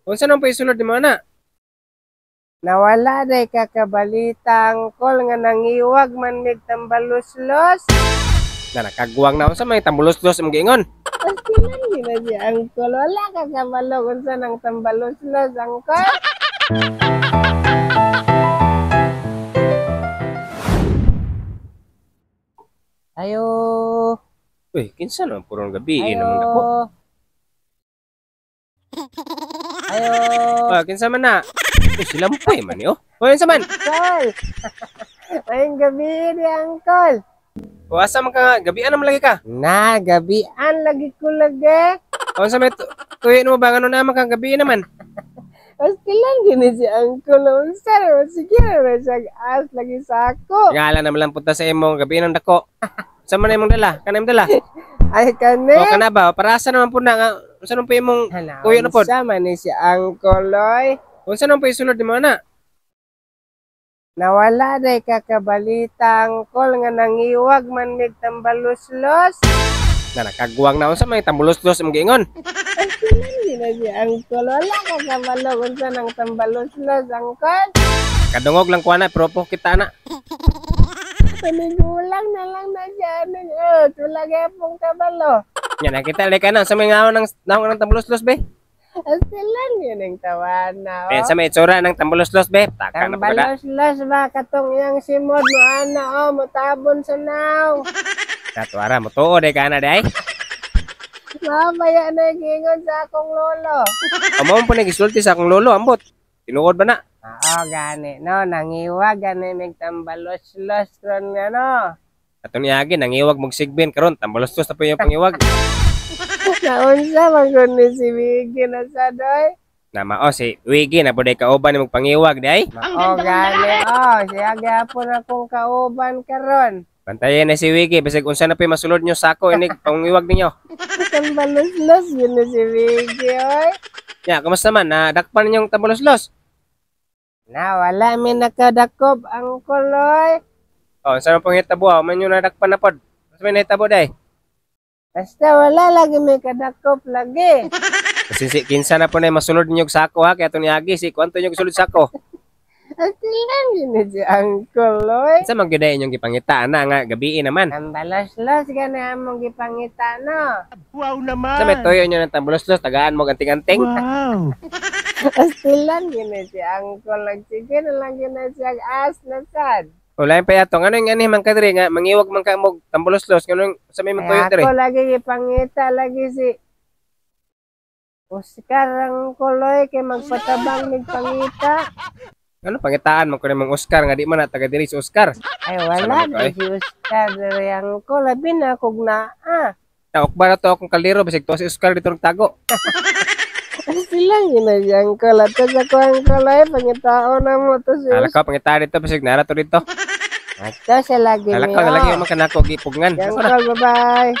Unsa nang paisulod nimo ana? Nawala day kakabalita, angkol, nga nangiwag man mig tambaluslos. Na nakagwang na unsa may tambulos-los imong giingon? Pastilan gyud na si angkol. Wala ka kabalo unsa nang tambaluslos, angkol. Ayo. Uy, kinsa naman purong gabi naman dako. Ayo. Ah, kinsa man na? Uy, sila lampoy man ni oh. Uy, unsa man? Angkol. Ayong gabi ni angkol. O asa man ka nga? Gabian naman lagi ka. Na, gabian lagi ko lagi. O unsa may tuyo mo ba ngano naman kang gabi naman? Pastilan gini si angkol. Unsa ra sige ra siya as lagi sa ako. Ngala naman lang punta sa imong gabi nang dako. Unsa man imong dala? Kana imong dala? Ay kani. O kana ba? Para asa naman po na nga unsa nang pa imong tuyo na pod? Unsa man ni si angkol oy? Unsa nang pa isulod nimo ana? Nawala day kakabalita, angkol, nga nangiwag man mig tambaluslos. Na nakagwang na unsa may tambulos-los imong giingon? Pastilan gini na si angkol. Wala ka kabalo unsa nang tambaluslos, angkol. Kadungog lang ko ana pero po kita na. Panigulang na lang na siya ning earth. Wala gyapon kabalo. Nya nakita lay ka na sa may ngaon ng naong ng tambulos-los be. Pastilan yun ang tawana. Ayan sa may itsura ng tambulos-los be. Taka na po kada. Tambaluslos ba katong iyang simod mo ana oh motabon sa naw. Katuara mo tuo day ka na day. Mamaya na giingon sa akong lolo. Amo po nagisulti sa akong lolo ambot. Tinuod ba na? Oo, gani no, nangiwag gani mig tambalos-los ron nga no. Ato niagi nangiwag mog sigbin karon tambalos-los na po yung pangiwag. Naunsa man gud ni si Wiggy na sa doy. Na mao si Wiggy na pud kauban ni pangiwag day. Mao gani oh, siya gyapon akong kauban karon. Bantayan na si Wiggy bisag unsa na po masulod nyo sako inig pangiwag ninyo. Tambalos-los yun na si Wiggy oy. Ya, kumusta man na dakpan ninyong tambalos-los? Na wala mi nakadakop ang kuloy. Oh, unsa man pong hitabo man yung nadakpan na pod? Unsa may nahitabo day? Basta wala lagi may kadakop lagi. Kasi si kinsa na po na masulod ninyo sako ha, kaya itong niagi si kuanto ninyo sulod sako. Astilan yun na si Uncle oy. Unsa man gyud inyong gipangita na nga gabii naman. Tambalos-los gani among gipangita no. Wow naman! Sa may tuyo nyo ng tambulos-los, tagaan mo anting-anting. Wow! Astilan yun na si Uncle. Nagsige na lang yun na siya as na sad. Wala yung payato. Ano yung ano man ka diri nga mangiwag man ka mo tambulos-los ngano sa may magtuyo diri. Ako lagi gipangita lagi si Oscar ang kuloy kay magpatabang mig pangita. Ano pangitaan man ko nimong Oscar nga di man na taga diri si Oscar. Ay wala di si Oscar diri ang ko labi na kog naa. Naukba na to akong kaldero bisag to si Oscar dito nagtago. Silang yun na siya ang kulat. Tapos ako ang kuloy, pangitao na mo to si Alakaw, pangitao dito, bisag nara to dito. Ato siya lagi niyo. Alakaw, lagi mo kanako gipugngan. Bye-bye.